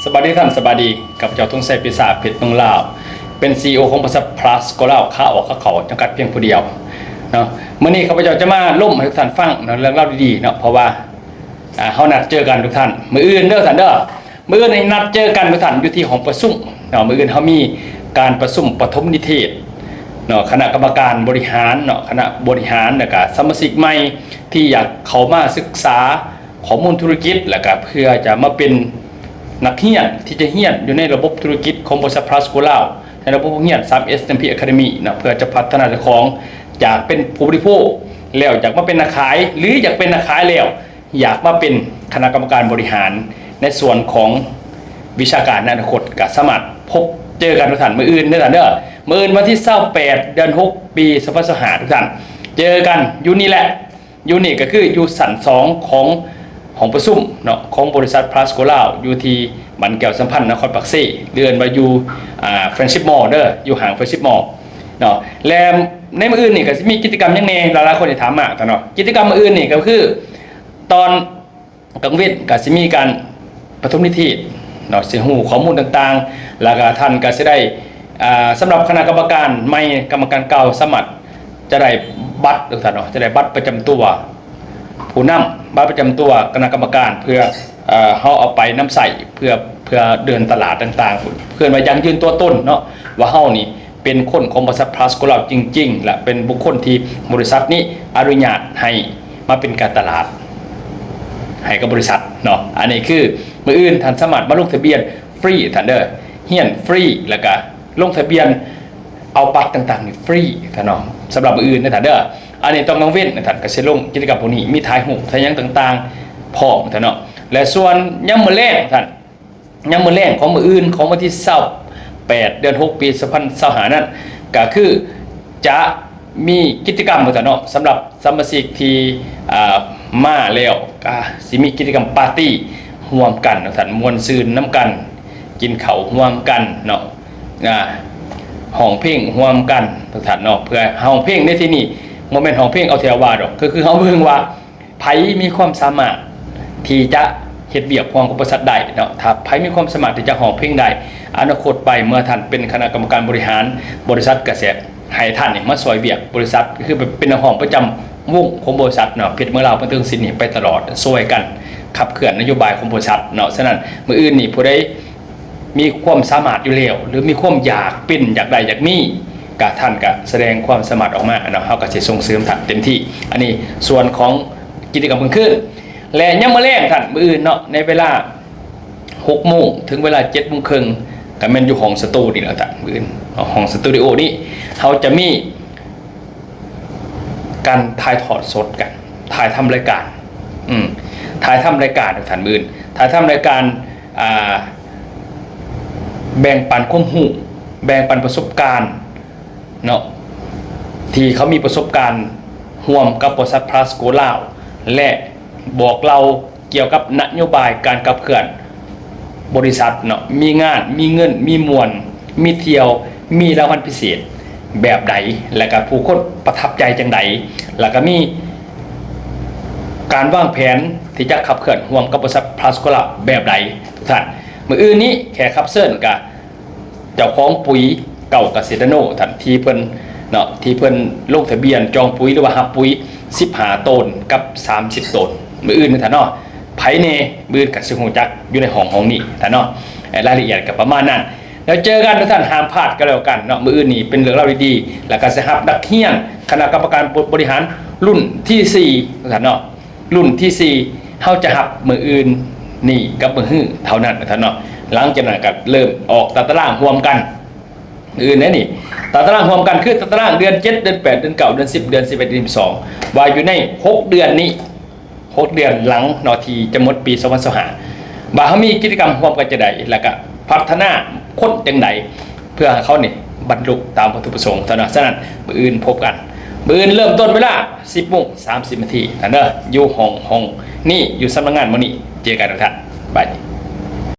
ສະບາຍດີທ່ານ ສະບາຍດີ. ຂ້າພະເຈົ້າ ທອງໄຊ ປີສາດ ເພັດເມືອງລາວ ເປັນ ຊີອີໂອ ຂອງບໍລິສັດ Plus Global ຂາອອກຂາເຂົ້າ ຈຳກັດ ພຽງຜູ້ດຽວເນາະ. ມື້ນີ້ຂ້າພະເຈົ້າຈະມາລົມໃຫ້ທຸກທ່ານຟັງເນາະ ເລື່ອງລາວດີໆເນາະ ເພາະວ່າ ອ່າ ເຮົານັດເຈີກັນທຸກທ່ານ ມື້ອື່ນເດີທ່ານເດີ. ມື້ອື່ນນີ້ນັດເຈີກັນທຸກທ່ານ ຢູ່ທີ່ຫ້ອງປະຊຸມເນາະ. ມື້ອື່ນເຮົາມີການປະຊຸມປະຖົມນິເທດເນາະ ຄະນະກຳມະການບໍລິຫານເນາະ ຄະນະບໍລິຫານ ແລ້ວກະສະມາຊິກໃໝ່ທີ່ຢາກເຂົ້າມາສຶກສາ ຂໍ້ມູນທຸລະກິດ ແລ້ວກະເພື່ອຈະມາເປັນນັກຮຽນທີ່ຈະຮຽນຢູ່ໃນລະບົບທຸລະກິດຂອງບໍລິສັດ Plus Global ໃນລະບົບໂຮງຮຽນ ສາມເອສ ເອັມພີ Academy ເນາະ ເພື່ອຈະພັດທະນາເຈົ້າຂອງຈາກເປັນຜູ້ບໍລິໂພກ ແລ້ວຢາກມາເປັນນັກຂາຍ ຫຼື ຢາກເປັນນັກຂາຍແລ້ວຢາກມາເປັນຄະນະກຳມະການບໍລິຫານໃນສ່ວນຂອງວິຊາການໃນອະນາຄົດ ກະສາມາດພົບເຈີກັນທຸກທ່ານມື້ອື່ນເດີທ່ານເດີ. ມື້ອື່ນວັນທີຊາວແປດ ເດືອນຫົກ ປີສອງພັນຊາວຫ້າ ທຸກທ່ານ ເຈີກັນຢູ່ນີ້ແຫຼະ. ຢູ່ນີ້ກະຄືຢູ່ຊັ້ນສອງຂອງຫ້ອງປະຊຸມເນາະ ຂອງບໍລິສັດ Plus Global ຢູ່ທີ່ບ້ານແກ້ວສຳພັນ ນະຄອນປາກເຊ ຫຼື ເອີ້ນວ່າຢູ່ ອ່າ Friendship Mall ເດີ ຢູ່ຫ້າງ Friendship Mall ເນາະ. ແລະ ໃນມື້ອື່ນນີ້ກະຊິມີກິດຈະກຳຫຍັງແດ່ ຫຼາຍໆຄົນໄດ້ຖາມມາເນາະ. ກິດຈະກຳມື້ອື່ນນີ້ກະຄື ຕອນກາງເວັນກະຊິມີການປະຖົມນິເທດເນາະ ຊິຮູ້ຂໍ້ມູນຕ່າງໆ ແລ້ວກະທ່ານກະຊິໄດ້ ອ່າ ສຳລັບຄະນະກຳມະການໃໝ່ ກຳມະການເກົ່າສາມາດຈະໄດ້ບັດ ທ່ານເນາະ ຈະໄດ້ບັດປະຈຳຕົວຜູ້ນຳ ບັດປະຈຳຕົວຄະນະກຳມະການ ເພື່ອ ເອີ ເຮົາເອົາໄປນຳໃຊ້ ເພື່ອ ເພື່ອເດີນຕະຫຼາດຕ່າງໆ ເພື່ອວ່າຢັ້ງຢືນຕົວຕົນເນາະ ວ່າເຮົານີ້ ເປັນຄົນຂອງບໍລິສັດ Plus Global ຈິງໆ ແລະ ເປັນບຸກຄົນທີ່ບໍລິສັດນີ້ອະນຸຍາດໃຫ້ມາເປັນການຕະຫຼາດໃຫ້ກັບບໍລິສັດເນາະ. ອັນນີ້ຄືມື້ອື່ນທ່ານສາມາດມາລົງທະບຽນຟຣີທ່ານເດີ ຮຽນຟຣີ ແລ້ວກະລົງທະບຽນເອົາບັດຕ່າງໆນີ້ຟຣີທ່ານເນາະ ສຳລັບມື້ອື່ນເດີທ່ານເດີ. ອັນນີ້ຕອນກາງເວັນທ່ານກະຊິລົງກິດຈະກຳພວກນີ້ ມີຖ່າຍຮູບຖ່າຍຫຍັງຕ່າງໆພ້ອມທ່ານເນາະ. ແລະ ສ່ວນຍາມມື້ແລງທ່ານ ຍາມມື້ແລງຂອງມື້ອື່ນຂອງວັນທີຊາວແປດ ເດືອນຫົກ ປີສອງພັນຊາວຫ້ານັ້ນ ກະຄືຈະມີກິດຈະກຳເນາະ ສຳລັບສະມາຊິກທີ່ ອ່າ ມາແລ້ວ ກະຊິມີກິດຈະກຳປາຕີ້ຮ່ວມກັນເນາະທ່ານ ມ່ວນຊື່ນນຳກັນ ກິນເຂົ້າຮ່ວມກັນເນາະ ອ່າ ຮ້ອງເພງຮ່ວມກັນເນາະທ່ານເນາະ. ເພື່ອຮ້ອງເພງໃນທີ່ນີ້ບໍ່ແມ່ນຮ້ອງເພງເອົາແຖວວ່າດອກ ກໍຄືເຮົາເບິ່ງວ່າ ໃຜມີຄວາມສາມາດທີ່ຈະເຮັດວຽກຮ່ວມກັບບໍລິສັດໄດ້ເນາະ. ຖ້າໃຜມີຄວາມສາມາດທີ່ຈະຮ້ອງເພງໄດ້ ອະນາຄົດໄປເມື່ອທ່ານເປັນຄະນະກຳມະການບໍລິຫານບໍລິສັດ ກະຊິໃຫ້ທ່ານນີ້ມາຊ່ອຍວຽກບໍລິສັດ ກໍຄືເປັນນັກຮ້ອງປະຈຳວົງຂອງບໍລິສັດເນາະ ເພັດເມືອງລາວ ເພິ່ນເຖິງຊິນີ້ໄປຕະຫຼອດ ຊ່ວຍກັນຂັບເຄື່ອນນະໂຍບາຍຂອງບໍລິສັດເນາະ. ສະນັ້ນ ມື້ອື່ນນີ້ຜູ້ໃດ ມີຄວາມສາມາດຢູ່ແລ້ວ ຫຼື ມີຄວາມຢາກເປັນ ຢາກໄດ້ ຢາກມີ ກະທ່ານກະສະແດງຄວາມສາມາດອອກມາເນາະ ເຮົາກະຊິສົ່ງເສີມທ່ານເຕັມທີ່. ອັນນີ້ສ່ວນຂອງກິດຈະກຳກາງຄືນ ແລະ ຍາມມື້ແລງທ່ານ ມື້ອື່ນເນາະ ໃນເວລາຫົກໂມງເຖິງເວລາເຈັດໂມງເຄິ່ງ ກະແມ່ນຢູ່ຫ້ອງສະຕູນີ້ແຫຼະທ່ານ. ມື້ອື່ນເນາະ ຫ້ອງສະຕູດິໂອນີ້ ເຮົາຈະມີ ການຖ່າຍທອດສົດກັນ ຖ່າຍທຳລາຍການ ອືມ ຖ່າຍທຳລາຍການທ່ານ ມື້ອື່ນ ຖ່າຍທຳລາຍການ ອ່າ ແບ່ງປັນຄວາມຮູ້ ແບ່ງປັນປະສົບການເນາະ ທີ່ເຂົາມີປະສົບການຮ່ວມກັບບໍລິສັດ Plus Global ແລະ ບອກເລົ່າ ກ່ຽວກັບນະໂຍບາຍການຂັບເຄື່ອນບໍລິສັດເນາະ ມີງານ ມີເງິນ ມີມ່ວນ ມີທ່ຽວ ມີລາງວັນພິເສດແບບໃດ ແລ້ວກະຜູ້ຄົນປະທັບໃຈຈັ່ງໃດ ແລ້ວກະມີການວາງແຜນທີ່ຈະຂັບເຄື່ອນຮ່ວມກັບບໍລິສັດ Plus Global ແບບໃດທຸກທ່ານ. ມື້ອື່ນນີ້ແຂກຮັບເຊີນກະ ເຈົ້າຂອງປຸ໋ຍເກົ່າກະເສດນາໂນ ທ່ານທີ່ເພິ່ນເນາະ ທີ່ເພິ່ນລົງທະບຽນຈອງປຸ໋ຍ ຫຼືວ່າຮັບປຸ໋ຍສິບຫ້າໂຕນກັບສາມສິບໂຕນ ມື້ອື່ນນີ້ທ່ານເນາະ. ໃຜແດ່ ມື້ອື່ນກະຊິຮູ້ຈັກຢູ່ໃນຫ້ອງ ຫ້ອງນີ້ທ່ານເນາະ. ລາຍລະອຽດກະປະມານນັ້ນ ແລ້ວເຈີກັນທຸກທ່ານ ຫ້າມພາດກະແລ້ວກັນເນາະ. ມື້ອື່ນນີ້ເປັນເລື່ອງລາວດີໆ ແລ້ວກະຊິຮັບນັກຮຽນຄະນະກຳມະການບົດບໍລິຫານລຸ້ນທີສີ່ທ່ານເນາະ. ລຸ້ນທີສີ່ ເຮົາຈະຮັບມື້ອື່ນນີ້ກັບມື້ຮືເທົ່ານັ້ນນະທ່ານເນາະ. ຫຼັງຈາກນັ້ນກະເລີ່ມອອກຕາຕະລາງຮ່ວມກັນ ມື້ອື່ນເດ້ນີ້ ຕາຕະລາງຮ່ວມກັນຄືຕາຕະລາງເດືອນເຈັດ ເດືອນແປດ ເດືອນເກົ້າ ເດືອນສິບ ເດືອນສິບເອັດ ເດືອນສິບສອງ ວ່າຢູ່ໃນຫົກເດືອນນີ້ ຫົກເດືອນຫຼັງເນາະ ທີ່ຈະໝົດປີສອງພັນຊາວຫ້າ ວ່າເຮົາມີກິດຈະກຳຮ່ວມກັນຈັ່ງໃດ ແລ້ວກະພັດທະນາຄົນຈັ່ງໃດ ເພື່ອໃຫ້ເຂົານີ້ບັນລຸຕາມວັດຖຸປະສົງເທົ່ານັ້ນ. ສະນັ້ນ ມື້ອື່ນພົບກັນ ມື້ອື່ນເລີ່ມຕົ້ນເວລາສິບໂມງສາມສິບນາທີ ທ່ານເດີ ຢູ່ຫ້ອງ ຫ້ອງນີ້ ຢູ່ສຳນັກງານໝ່ອງນີ້ ເຈີກັນທຸກທ່ານ ບາຍດີ.